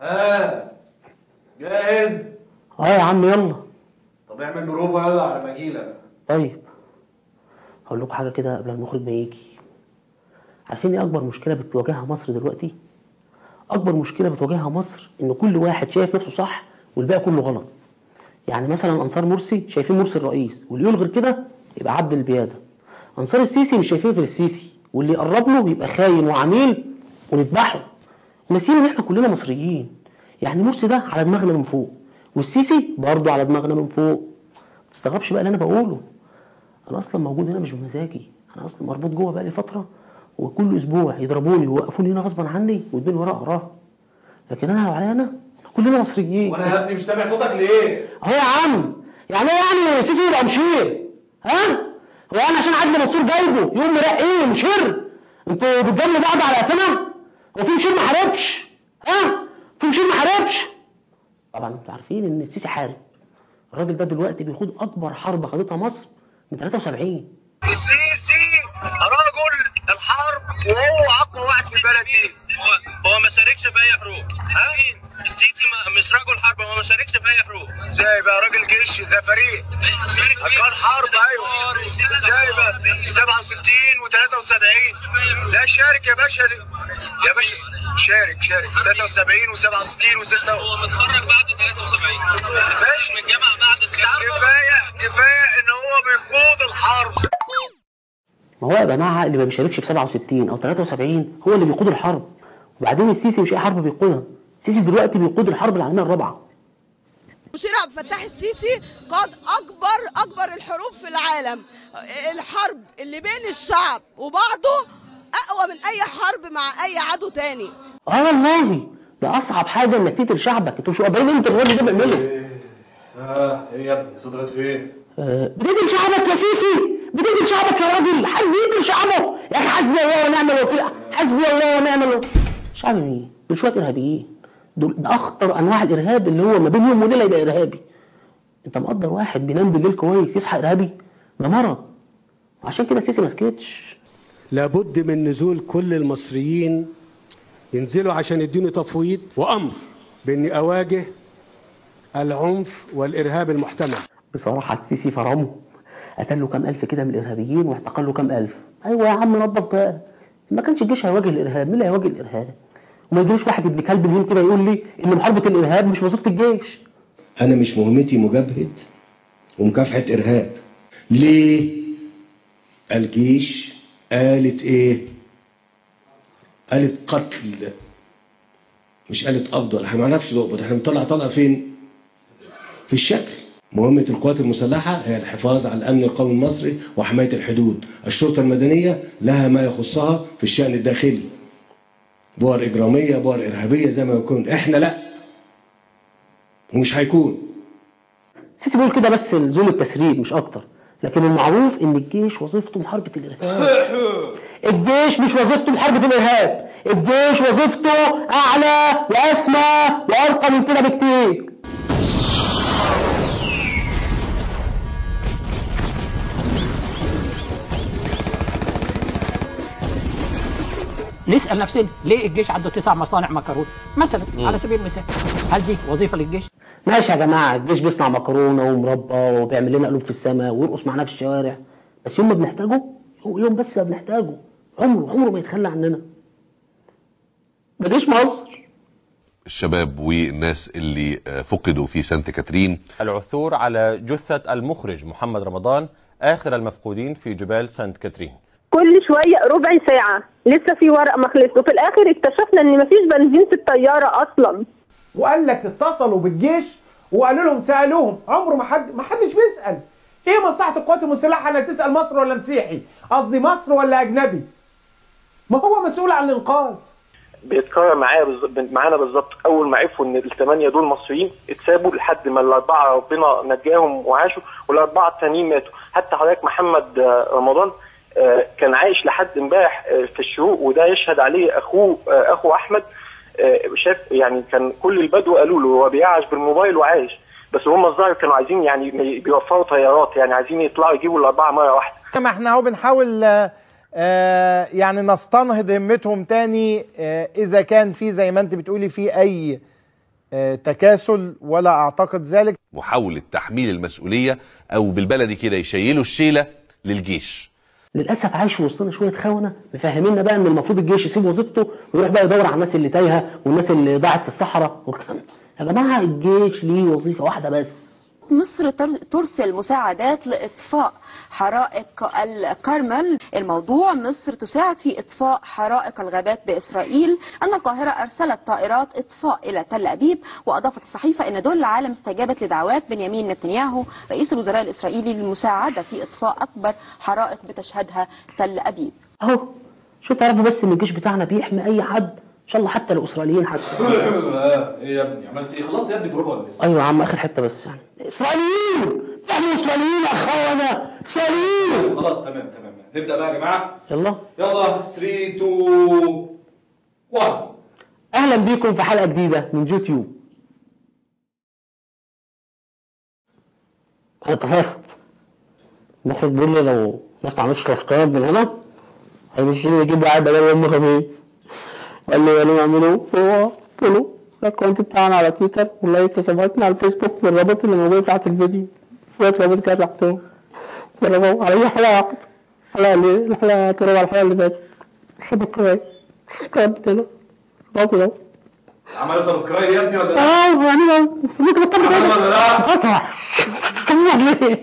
ها جاهز؟ اه يا عم يلا. طب اعمل بروفا يلا على ما اجيلك. طيب هقول لكم حاجة كده قبل المخرج ما يجي. عارفين ايه اكبر مشكلة بتواجهها مصر دلوقتي؟ اكبر مشكلة بتواجهها مصر ان كل واحد شايف نفسه صح والباقي كله غلط. يعني مثلا انصار مرسي شايفين مرسي الرئيس، واللي يقول غير كده يبقى عبد البياده. انصار السيسي مش شايفين غير السيسي، واللي يقرب له يبقى خاين وعميل ونذبحه. وناسيين ان احنا كلنا مصريين. يعني مرسي ده على دماغنا من فوق، والسيسي برضه على دماغنا من فوق. ما تستغربش بقى اللي انا بقوله. انا اصلا موجود هنا مش بمزاجي، انا اصلا مربوط جوه بقالي فترة، وكل اسبوع يضربوني ويوقفوني هنا غصبا عني ويدوني ورقة اقراها. لكن انا لو عليا انا كلنا مصريين. وانا يا ابني مش سامع صوتك ليه؟ اهو يا عم، يعني ايه يعني سيسي يبقى مشير؟ ها؟ هو انا عشان عدلي منصور جايبه يقوم مرقيه مشير؟ انتوا بتجاملوا بعض على قفانا؟ هو في مشير ما حاربش؟ ها؟ في مشير ما حاربش؟ طبعا انتوا عارفين ان السيسي حارب. الراجل ده دلوقتي بيخوض اكبر حرب خاضتها مصر من 73. السيسي رجل الحرب وهو اقوى واحد في البلد دي. هو ما شاركش في اي حروب. السيسي مش رجل حرب، هو ما شاركش في اي حروب. ازاي بقى راجل جيش ده فريق كان حرب؟ ايوه ازاي بقى 67 و73؟ لا شارك يا باشا، يا باشا شارك 73 و67 و6. هو متخرج بعد 73، ماشي من الجامعة بعد. كفاية ان هو بيقود الحرب. ما هو يا جماعة اللي ما بيشاركش في 67 او 73 هو اللي بيقود الحرب. وبعدين السيسي مش اي حرب بيقودها، السيسي دلوقتي بيقود الحرب العالمية الرابعة. مشير عبد الفتاح السيسي قاد اكبر الحروب في العالم. الحرب اللي بين الشعب وبعضه اقوى من اي حرب مع اي عدو تاني. اه والله ده اصعب حاجة انك تقتل شعبك. انتوا مش قادرين انت الراجل ده بيعمله. ايه يا ابني صوتك فين؟ بتقتل شعبك يا سيسي، بتقتل شعبك يا راجل. حد يقتل شعبه يا اخي؟ حسبي الله ونعم الوكيل، حسبي الله ونعم الوكيل. شعب مين؟ دول شوية ارهابيين، دول ده اخطر انواع الارهاب اللي هو ما بين يوم وليلة يبقى ارهابي. انت مقدر واحد بينام بالليل كويس يصحى ارهابي؟ ده مرض. عشان كده السيسي ما سكتش. لابد من نزول كل المصريين، ينزلوا عشان يدوني تفويض وامر باني اواجه العنف والارهاب المحتمل. بصراحة السيسي فرمه، قتل له كام الف كده من الارهابيين واعتقل له كام الف. ايوه يا عم نظف بقى. ما كانش الجيش هيواجه الارهاب، مين اللي هيواجه الارهاب؟ وما يجيليش واحد ابن كلب اليوم كده يقول لي ان محاربة الارهاب مش وظيفة الجيش. انا مش مهمتي مجابهة ومكافحه ارهاب. ليه؟ الجيش قالت ايه؟ قالت قتل، مش قالت قبض. احنا ما نعرفش نقبض، احنا بنطلع طلقه فين؟ في الشكل. مهمة القوات المسلحة هي الحفاظ على الأمن القومي المصري وحماية الحدود. الشرطة المدنية لها ما يخصها في الشأن الداخلي، بؤر إجرامية، بؤر إرهابية زي ما يكون. إحنا لأ، ومش هيكون. السيسي بيقول كده بس لزوم التسريب مش أكتر، لكن المعروف إن الجيش وظيفته محاربة الإرهاب. الجيش مش وظيفته محاربة الإرهاب، الجيش وظيفته أعلى وأسمى وأرقى من كده بكتير. نسأل نفسنا ليه الجيش عنده 9 مصانع مكرونه مثلا على سبيل المثال؟ هل دي وظيفة للجيش؟ ماشي يا جماعة، الجيش بيصنع مكرونه ومربى وبيعمل لنا قلوب في السماء ويرقص معانا في الشوارع، بس يوم ما بنحتاجه، يوم بس ما بنحتاجه، عمره ما يتخلى عننا. ده جيش مصر. الشباب والناس اللي فقدوا في سانت كاترين. العثور على جثة المخرج محمد رمضان آخر المفقودين في جبال سانت كاترين. كل شوية ربع ساعة لسه في ورق ما خلصش، وفي الاخر اكتشفنا ان مفيش بنزين في الطيارة اصلا. وقال لك اتصلوا بالجيش وقالوا لهم، سالوهم، عمره ما حدش بيسال. ايه مصلحة القوات المسلحة انها تسال مصر ولا مسيحي؟ قصدي مصر ولا اجنبي؟ ما هو مسؤول عن الانقاذ. بيتكرر معانا بالظبط. اول ما عرفوا ان ال8 دول مصريين اتسابوا لحد ما ال4 ربنا نجاهم وعاشوا، وال4 التانيين ماتوا. حتى حضرتك محمد رمضان كان عايش لحد امبارح في الشروق، وده يشهد عليه اخوه احمد. شاف يعني كان كل البدو قالوا له هو بيعش بالموبايل وعايش، بس هم الظاهر كانوا عايزين يعني بيوفروا طيارات، يعني عايزين يطلعوا يجيبوا ال4 مرة واحدة. ما احنا اهو بنحاول يعني نستنهض همتهم تاني، اذا كان في زي ما انت بتقولي في اي تكاسل ولا أعتقد ذلك. محاولة تحميل المسؤولية أو بالبلدي كده يشيلوا الشيلة للجيش. للأسف عايش في وسطنا شوية خونة مفهميننا بقى إن المفروض الجيش يسيب وظيفته ويروح بقى يدور على الناس اللي تايهة والناس اللي ضاعت في الصحراء والكلام ده. يا جماعة الجيش ليه وظيفة واحدة بس. مصر ترسل مساعدات لإطفاء حرائق الكرمل. الموضوع مصر تساعد في إطفاء حرائق الغابات بإسرائيل. أن القاهرة أرسلت طائرات إطفاء إلى تل أبيب. وأضافت الصحيفة أن دول العالم استجابت لدعوات بنيامين نتنياهو رئيس الوزراء الإسرائيلي للمساعدة في إطفاء أكبر حرائق بتشهدها تل أبيب. أهو شو تعرفوا بس إن الجيش بتاعنا بيحمي أي حد ان شاء الله حتى لو اسرائيليين حتى. ايه يا ابني عملت ايه؟ خلصت يا ابني بروفا ولا لسه؟ ايوه يا عم اخر حتة بس يعني. اسرائيليين بتعملوا اسرائيليين يا خونه اسرائيليين. خلاص تمام تمام نبدا بقى يا جماعة. يلا يلا 3 2 1. اهلا بيكم في حلقة جديدة من يوتيوب. انا اتقفزت. المخرج بيقول لي لو الناس ما عملتش subscribe من هنا هيمشيني ويجيب لي عيب بدل يوم خفيف. قال لي اعملوا follow ال account بتاعنا على تويتر و like لصفحتنا على الفيسبوك والرابط اللي موجود تحت الفيديو. شوية روابط كده تحتهم. اتفرجوا على أي حلقة واحدة. الحلقة اللي الحلقة اتفرجوا على الحلقة اللي فاتت. subscribe كده كده. عملوا subscribe يا ابني ولا لا؟ اه يعني ممكن ولا لا؟ خلاص. ليه؟